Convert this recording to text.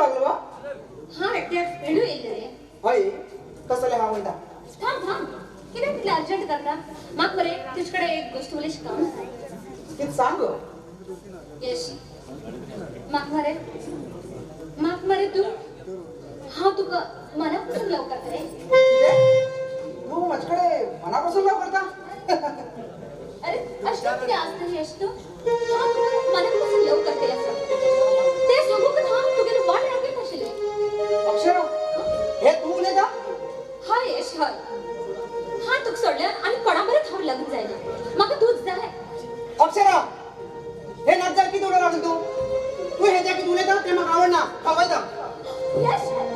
लागलो वा? हा एकट्याक भेडू येयल्ले रे. हय कसले हांव वयता. थांब थांब, कित्याक तितलें अर्जंट करता? म्हाका मरे तुजे कडेन एक गोश्ट उलयशी काम आसा. कितें सांग? यश, म्हाका मरे, म्हाका मरे तूं, हांव तुका मना पसून लव करता रे. कितें? तूं म्हजे कडेन मना पसून लव करता? अरे अशें कितें आसता यश तूं? हांव तुका मना पसून लव करतलें आसा तें सांगूंक हांव तुगेले वाट राखीत आशिल्लें. अक्षरा, हे तूं उलयता? हय यश हय. हांव तुका सोडल्यार आनी कोणा बरें हांव लग्न जायना. म्हाका तूंच जाय. अक्षरा, हे नाच जाल्यार कितें उलोवंक लागलें तूं? तूं हें जें कितें उलयता तें म्हाका आवडना. हांव वयता. यश.